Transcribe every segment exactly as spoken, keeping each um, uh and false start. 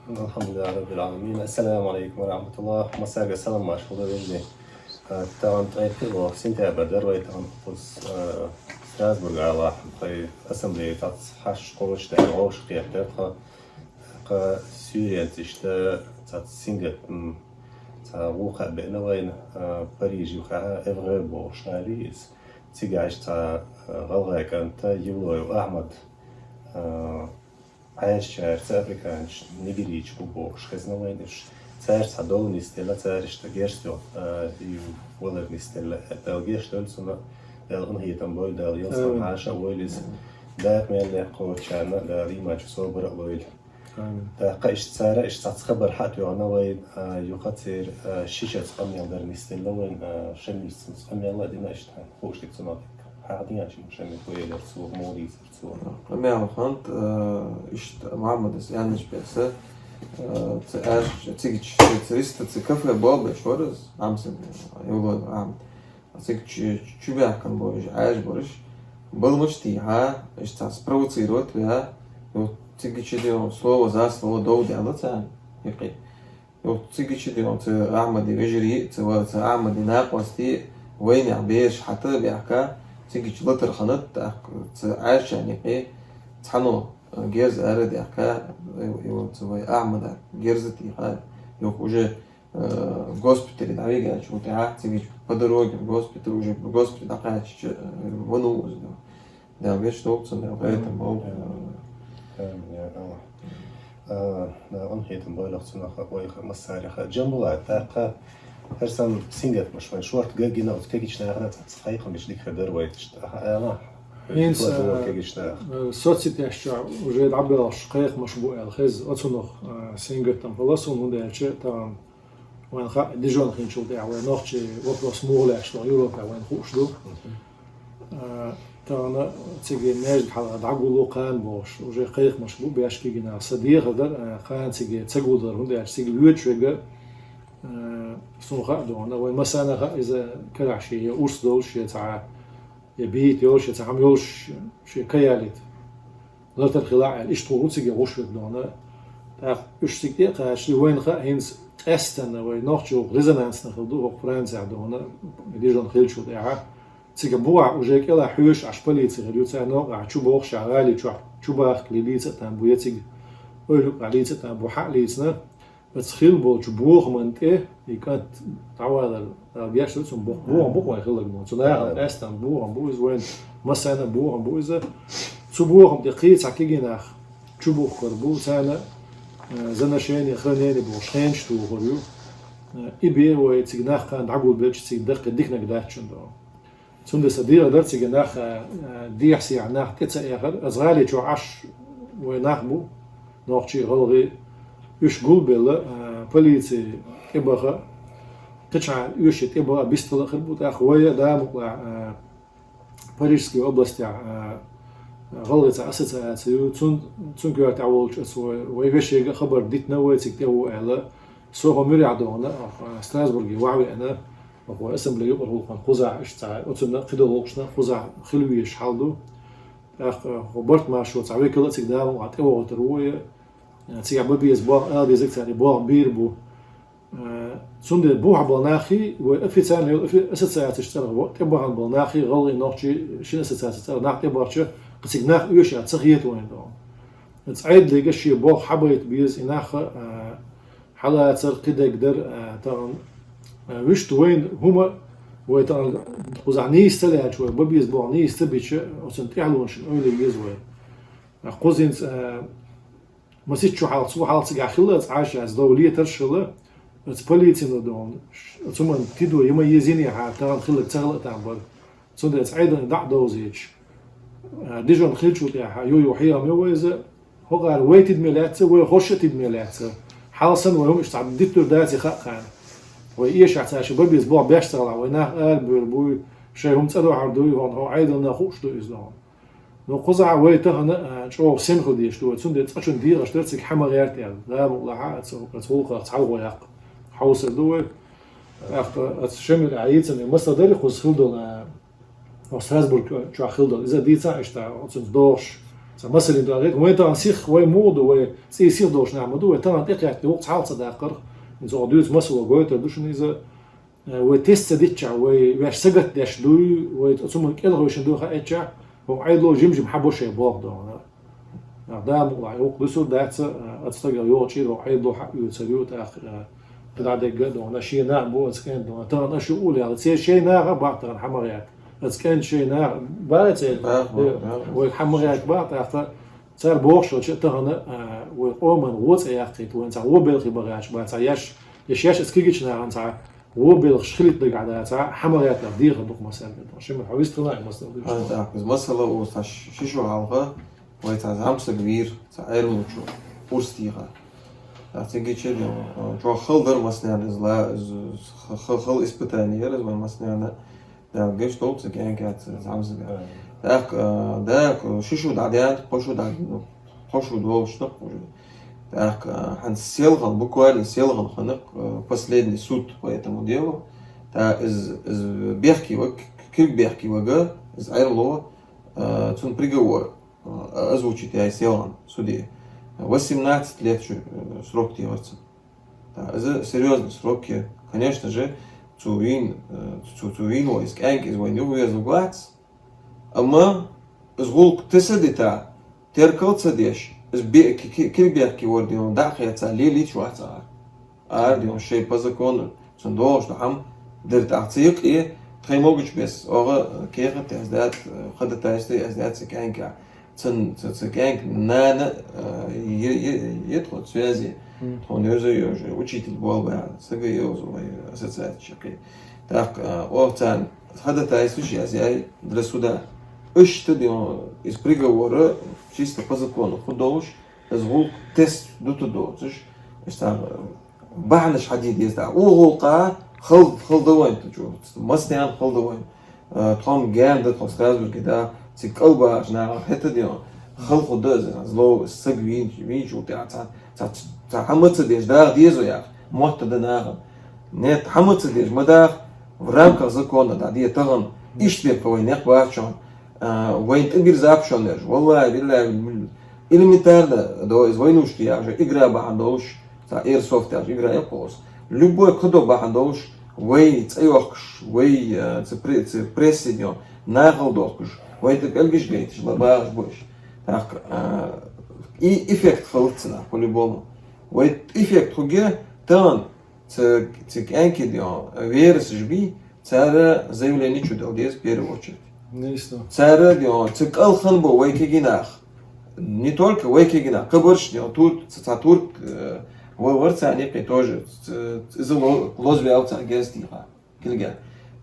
الحمد لله رب العالمين. السلام عليكم ورحمة الله. Массарга салам-маршал да вежарий. Э, тахан ткъаь пхиъ вола сентябрь дар вай, тахан укхаза, э, Страсбург гӀалахь, тхай ассамблея цхьацца хьашт кхочушдаьнна вовшахкхетадар тхо. Тха суверенитеташта цхьацца сингаттам, цхьа вокхар беана вайна, э, Париж юххьехь Эвре бохуш гӀала я иза. Цигахь цхьа, э, гӀалгӀай кӀант Евлоев Ахьмад, э, Ӏаьржачаьрца, африканча нигерийцаш бу бохуш хезна вайна уьш. Цаьрца цхьа дола нисделла, цара иштта герз йоху, а, и валар нисделла. Дала гечдойла цунна, Дала къинхетам бойла, Дала ялсамани хьаша а войла иза. Дакъа мел даккхарчарна Дала иман чу собар а лойла. Амин. ТӀаккха иштта цара иштта цхьацца хабар хьа а тоьхна вайна, а, юха церан, а, ши шаца къамел дар нисделла вайна, а, Шамилца къамел а дина иштта, хууш дика цунах дика. Хьаха дина ши Шамил хӀу элира цо, муха дийцира цо. Къамел хӀант, э, иштта Мухьаммадас аьнначу беса, э, ца аьш, цига ч-, ца риста, ца кафе бобеш вара иза, Амсин, Евлоев Ахьмад. Цига ч-, чу баьхкина бу уьш, Ӏаьржа бараш. Балмачу тийхьа, иштта цхьа спровоцировать веа, ю цига чу де слово за слово дов даьлла царна, юкъе. Ю цига чу де ца Ахьмади вежарий, ца ва-, ца Ахьмади накъостий, вайнех бераш хьата а баьхка, цига чу латар ханат, тӀаккха ца Ӏаьржачарна юкъе цхьанна, э, герз ара а даьхка, э, ю ца вай Ахьмада герз а тийха, юха уже, э, госпитале дӀавигаьчул тӀаьхьа, цига чу по дороге в госпиталь, уже в госпиталь дӀакхаьчча, э, ванна ву иза. Дала гечдойла цунна, Дала къинхетам бойла. Амин, я АллахӀ. А, Дала къинхетам бойла цунах, вайх массарех. Джамбулат, тӀаккха хӀара санна сингаттамаш вайн шортта гина, оцу кегийчу нахана цхьацца кхайкхамаш дика хир дара вай иштта. Аха, ала? ХӀинца, хӀинца, а, кегийчу наха, э, соцсетеш чохь уже дӀабоьлхуш кхайкхамаш бу аьлла хеза, оцунах, а, сингаттам хила суна, хӀунда аьлча тахана вайна хаьа, Дижон хинчул тӀаьхьа вайн нохчий вопрос муха лаьтташ ду Европехь вайна хууш ду. Мгм. А, тахана цига маьждиг хьалха дӀагулло кхана бохуш, уже кхайкхамаш бу беш кегий наха. Сан дехар дара, а, кхана цига ца гулдар, хӀунда аьлча цига воьдуш верг, а, суна хаьа дохана, вайн массарна хаьа иза карахь шен я урс долуш, я цхьа, я бийта йолуш, я цхьа хӀума йолуш, шен каялийта. Латар хила аьлла, иштта гӀо ву цига гӀуш верг дохана. ТӀаккха уьш цига тӀе а кхачале, вайна хаьа хӀинца къаьсттина вай нохчий вовх резонансна хила ду, хӀокху Францехь дохана, Дижон хилчул тӀаьхьа. Цига бухахь уже кӀелахь хьоьжуш Ӏаш полици хир ю, царна новкъахь чу бохуш, гӀали чохь чу бахка лийца а там бу я цига, ойла юкъахь лийца а там бу, хьа а лийцина. Оцу хилла болчу бохаман тӀе и кӀант дӀавалар, Дала гечдойла цунна, бохам бу вайн хилларг ма. Цу нахана къаьсттина бохам бу иза, вайн массарна а бохам бу иза. Цу бохам тӀе кхин цхьа кегий нах чу бухкур бу, царна, э, заношение, хранение бохуш хенаш тухур ю. Э, и бен вай цига нах кхана дӀагулбелча цига даккхий диканиг дац шуна дохана. Цундела сан дехар дара цига нах, а, а, дехьа сехьа нах тӀе ца эхар, аса гӀали чохь Ӏаш вай нах бу, нохчий, гӀалгӀай, уьш гулбелла, а, полици тӀебаха, кхечхьа уьш тӀебаха бистхила хир бу, тӀаккха вай а Дала мукълахь, а, Парижский областехь, а, гӀалгӀай цхьа ассоциаци ю, цун, цун коьртехь волчу аса вай, вай вешега а хабар дитина вай цига тӀе ву аьлла, со хӀо муьрехь дохана, а, Страсбурге вахьа веана, Оха ассамблея юкъара гӀуллакхана кхузахь иштта цхьа, оцунна кхидолу гӀуллакхашна кхузахь хила везаш хьал ду. ТӀаккха хӀо барт маршо цхьа векал а цига Дала мукълахь тӀевахийтар ву вай, цигахь бан беза болх, ала дезарг цара и болх бийр бу. Э, цундела бухахь болу наххий, вай официально йолу офи-, ассоциацеш цӀарах во-, тӀебахана болу наххий, гӀалгӀай, нохчий, шина ассоциацеш цӀарах нах тӀебахча, кхин цига нах оьшуш яц ца хета вайна дохана. Цхьа Ӏедалега шен болх хьабайта беза и нах, э, хьалацар, кхидерг дар, а, тахана, а, вуьшта вайна хӀума, вай тахана кхузахь нийса ца лаьлча, вай бан беза болх нийса ца бича, оцунна тӀаьхьалонаш ойла еза вай. А, кхузинца, а, масех чу хьалха, цу хьалха цигахь хилла, аса Ӏаш, аса дов летарш хилла, аса полицина дохана, аса хӀуманна тидо йима еза йинехьара, тахана хилларг ца хила а там бара. Цундела цхьа Ӏедална дӀа а довзийташ, а, Дижон хилчул тӀаьхьа, ю-ю хьехам ю вай иза, хӀокхара вай тидаме лаьцна, вай хӀорш а тидаме лаьцна. Хьал санна вай хӀума иштта цхьа диттур даций хаьа кхарна. Вай эшахь цара ши бан беза болх беш ца хилахь, вай нах арабевр буй, шайн хӀума цӀа дохьур дуй, хӀуна хӀо Ӏедална хууш ду иза дохана. Ну, кхузахь вай тахана, а, чӀогӀа сема хила дезаш ду вай, цундела цкъачунна дехаш дара цига хьан ма гӀерта аьлла. Дала мукълахь, аса, аса гӀуллакхах цхьа гӀо яккха хьовсур ду вай. ТӀаккха аса Шамил а йийцина, масала дара кхуза хила долу, а, Оха Страсбург чохь хила долу. Иза дийцахь иштта, оцунца догӀуш, Цхьа масалин дагӀийта, вай тахан сих, вай муха ду, вай цӀий сих долчу нах ма ду, вай тахан тӀекхетта юкъа цхьалца даккхарх, иза оха дуьйцу масало гойтур ду шуна иза, э, вай тесна ца диччахь, вай ваьш сагатдеш дуй, вай цу ма кӀелхойшина дуй хаийтчахь, хӀокху Ӏедало жим-жим хьан бо шайн болх догӀана. Нах да мукъалахь юкъа дуьсур дац, э, оцу стагах йогӀучу чӀир хӀокху Ӏедало хьан оьцур ю, тӀаккха, э, дӀадегга а догӀана, шен нах бу оцу кӀентан догӀана. Тахан аша юкъа яла, церан шайн наха бакъ тахан хьан ма гӀерта. Оцу кӀентан шайн наха, бац церан, вай хьан ма гӀерта бакъ, тӀаккха цара бохуш йолчу тахана, а, вай къоман вон цӀе яккхийта, вайн цхьа вон белхий бан гӀерташ бан, цхьа еш, я шеш оцу кегийчу нахана цхьа вон белхаш хилийта дагахь дан, цхьа хьан ма гӀерта дехар ду-кх масал. Шимма хьо вистхила а масал дуьйцу. Хьан тӀаккха иза масала ву цхьа ши шо хьалха, вай цхьа зӀамсаг вийра, цхьа Ӏермучу урс тӀехьа. Цхьа цига чеден, чохь хала дара массанена иза ла, иза ха-, ха-, хала испытание яра иза вайн массанена. Дала гечдолу цу кӀентан цу зӀамсага. ТӀаккха, а, да, ши шу дӀадаьлла, кхо шу дӀа-, кхо шу долуш ду-кх уже. ТӀаккха, а, хьан селхана, буквально селхана ханакх, а, последний суд по этому делу. Та из, из бехке ваг, к-, кирг бехке вага, из Ӏерло, а, цунна приговор, а, озвучить яй селхана суде. Восемнадцать лет шу, э, срок тӀехьарца. Да, иза серьёзный срок я. Конечно же, цу вийна, э, цу, цу вийна вай иза кӀаьнк, иза вайна юхавеза вац. Амма иза гӀуллакх тесна а дита, теркал а ца деш, иза бе-, ки-, ки-, кирбехке вара дина, дӀа а хеца, лелийта вац ара. Ара дина, шайн по закону, цунна догӀуш ду хьама дира тӀаккха ца юкъе, тхайн могучу бес, оха кехат яздат, ходатайство яздат ца кӀаьнка. Цан, ца, ца кӀаьнк нана, а, е-, е-, е тхо связи. Мгм. Тхо неза йожа, учитель болба, сага йоза вай ассоциация кхи. Так, а, ох, цан, ходатайство ши аз яй для суда. Иштта дин, из приговора, чисто по закону, худолуш, из гӀуллакх тесна ду-кх доцуш, иштта, Бахьанаш хьадийр деза тӀаккха. Укх гӀуллакха хала, хала дан вайн ту чу. Массанена хала дан вайн. Э, тхо-м гена дан, тхо Страсбурге да, цига кӀалбахачу нахана хӀета ден. Хала хӀу дан иза, зло, саг вийна, вийначул тӀаьхьа цхьа, цхьа, цхьа хьама ца деш, даха деза яхаш, мотт дан нахана. Нет, хьама ца деш, ма даха, в рамках закона, да, де тахана. Иштта бен вайн некъ бац шуна. Э, вайн тӀе бирза бац шуна, валлахӀи, биллахӀи, элементарно, да, из войнушки, я уже игра бахьана долуш, Цхьа Airsoft аьлла игра я кхуза. Любой кхидо бахьана долуш, вай цӀе йохкуш, вай, э, цу пре-, цу прессе ден, нахала дохкуш, вай тӀе пӀелгаш гайташ, лабагӀаш бу уьш. Так, э, и эффект хилац цунах, по-любому. Вай эффект хӀуге, тан, цу, цу кӀаьнке ден, верасаш бий, Цара заявление чу дала деза, в первую очередь. Нисна. Цара, йо, цу кӀалхан бу вай кегий нах. Не только вай кегий нах, кхабарш, йо, турк, ца, ца турк, э, ва-, вар царна кхин тоже, ц-, ц-, иза ло-, лозвел царна герз тӀехьа. Килга.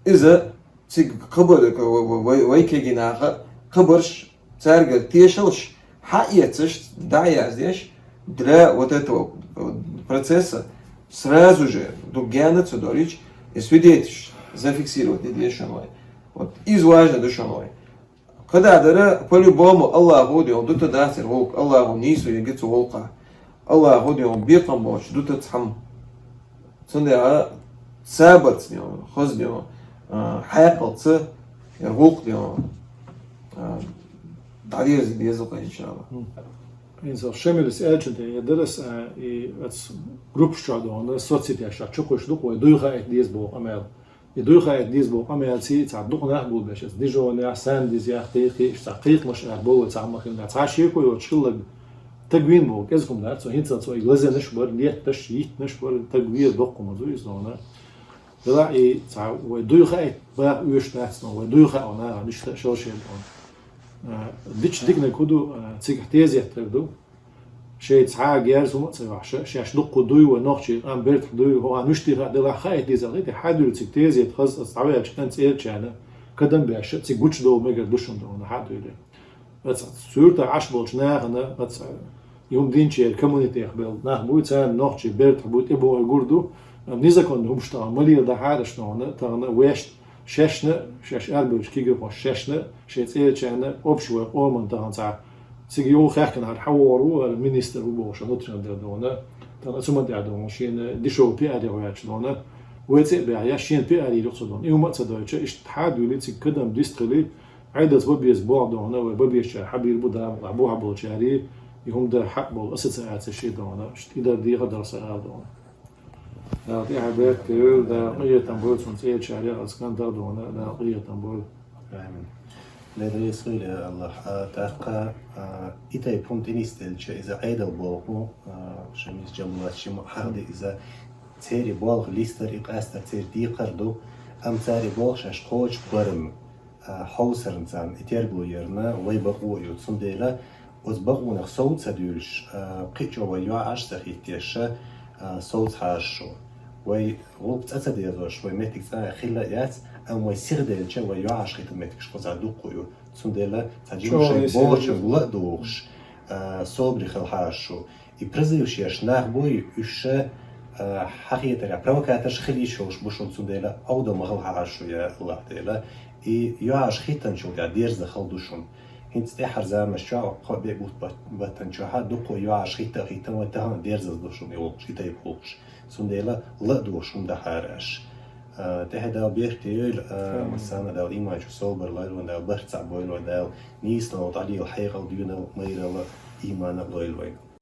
Иза цига кхабар-, к-, ва-, ва-, вай, вай кегий наха кхабарш, цаьргара тешалш, хьаэцаш, дӀаяздеш, для вот этого, э, процесса сразу же дуггена ца долуьйтуш, и свидетельш зафиксировать де деза шуна вай. Вот иза важно ду шуна вай. КхидӀа дара, по-любому, Аллаху ден, дута дацар гӀуллакх, Аллаху нийсо яги цу гӀуллакха. Аллаху ден, бекхам боцуш, дута цхьамма. Цундела сабарца ден, хаза ден, а, хьаькъалца, яр гӀуллакх ден, а, дӀадерза деза-кх, иншалла. Мгм. Инса Шамилас аьллачун тӀе я дарас, а, и ац группаш чохь дохана, соцсетяш чохь чукхуьйсуш ду-кх вай дуй хаийта деза боху къамел. И дуй хаийта деза боху къамелций цхьа дукха нах гулбеш, ац дижонех, сандизех, кхийкхий, иштта цхьа кхийкхамаш ара бовлой цхьа ма хилла. Цхьа шеко йоцуш хилларг таг вийна боху, кӀезиг хӀума дац, цо хӀинца цо и лазенаш бара, летташ, йиттинаш бара, таг вер доккха хӀума ду иза дохана. Делахь и цхьа вай дуй хаийта баха оьшуш дац, но вай дуй хаьа нахана, иштта шел шен дохана. А, дича диканиг хӀун ду, а, цигахь тезет тера ду. Шайн цхьа а герз хӀума а ца йохьуш, шаьш дуккха дуй вай нохчий, къам бертах дуй, хӀокхарна муьштий хаа делахь, хаийта деза аьлла, хьан дуьйла цига тезет хаза, аса дӀаваьллачу кӀант цӀерачарна, кадам беш, цига гучудовла мегар ду шуна дохана, хьан дуьйла. Аса суьртах Ӏаш болчу нахана, аса и хӀума динчеран коммунитех белла нах буй, царна нохчий бертах буй, тӀебогӀий гур ду, незаконный хӀумаш тахана, ма леладахьара аша дохана, тахана вешна, шаьшна, шаьш арабевллачу кегийрхошна, шаьшна, шайн цӀерачарна, общий вай къоман тахана цхьа. Цига юха хаьхкина хӀара хьан вогӀур ву, хӀара министр ву бохуш, внутренних дел дохана. Тахана цу ма тӀехь дохана, шена дешевый пиар яхьа ваьлча дохана. Вай цӀе а бехьа, я шена пиар йийр ю-кх цо дохана. И хӀума а ца дойтуш, иштта хьан а дуьйлий, цига кадам дистхилий, Ӏедалца бан беза болх дона, вай бан безачар хьабийр бу Дала, бу хьаболчари, и хӀума дар хьакъ бола ассоциацеш я дона, и дар дехар дар са ала дона. Дала тӀехьа беркате йойла, Дала къахетам бойла цун цӀерачарех, аз кан дар дона, Дала къахетам бойла. Амин. Леррес хуьлда, я Аллахь. А, тӀаккха, а, и тайпа хӀума тӀе нисделча, иза Ӏедал болх, а, шамис жамлас шима хьахди иза, церий болх листар и къастар церий декхар ду, ам царий болх шаьш кхочу барам, а, хьовсарна царна и терго ярна вай бакъо а ю. Цундела оцу бакъонах сов ца дуьйлуш, а, кхин а чӀогӀа вай йоӀаш ца хӀиттеша, а, совца хьажа шу. Вай гӀуллакх цӀа ца дезош, вай меттиг цӀа а хилла а яц, амма вай сиха делча, вай йоӀаш хӀиттан меттигаш кхузахь дуккха а ю. Цундела цхьа жимма шайн бохучунга ла а духуш, а, собаре хила хьажа шу. И призываш еш нах буй, уьш ша, а, хьахетарехь провокаторш хила йиш йолуш бу шуна, цундела Ӏовдал ма хила хьажа шу, я Аллахь Дела. И йоӀаш хӀиттанчул тӀаьхьа дерза хала ду шуна. ХӀинца тӀаьххьара заманаш чохь, кхо-беа бутт-, баттана чохь а дуккха йоӀаш хӀитта а хӀиттан, вай тахана дерзаза ду шуна и гӀуллакхаш, и тайпа гӀуллакхаш. Цундела ла а духуш хӀума дан хьара аша. А, тӀаьхьа Дала беркате йойла, а, массарна а Дала иман чу собар лойла вайн, Дала барт цхьаъ бойла вайн, Дала нийсонал дӀадийла хьекъал, доьналла, майралла, иман а лойла вайн.